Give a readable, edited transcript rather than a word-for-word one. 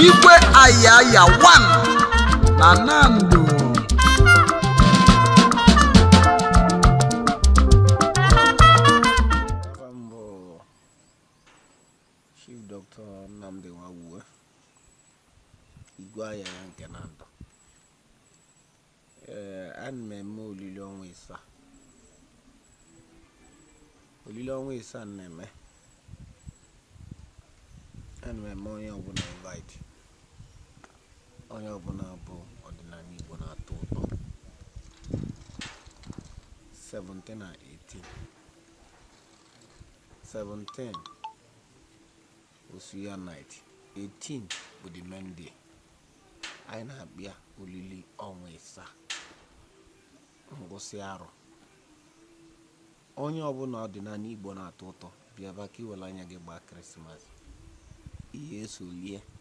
Igwe Ayaya 1 na Nando. Afa m bụ Chief Dr. Nnamdi Nwawuwe, Igwe Ayaya nke Nando. Ee, ana m eme olili ọnwa ịsaa. Olili ọnwa ịsaa m na-eme, ana m eme onye ọbụla invite, onye ọbụla bụ ọdịnala Igbo na-atọ ụtọ. 17 na 18, 17 Osuya night, 18 bụ the main day. Anyị na-abịa olili ọnwa ịsaa, ngwụsị arọ. Onye ọbụla ọdịnala Igbo na-atọ ụtọ, bịaba ka iwere anya gị gbaa Krismas ihe eso lie.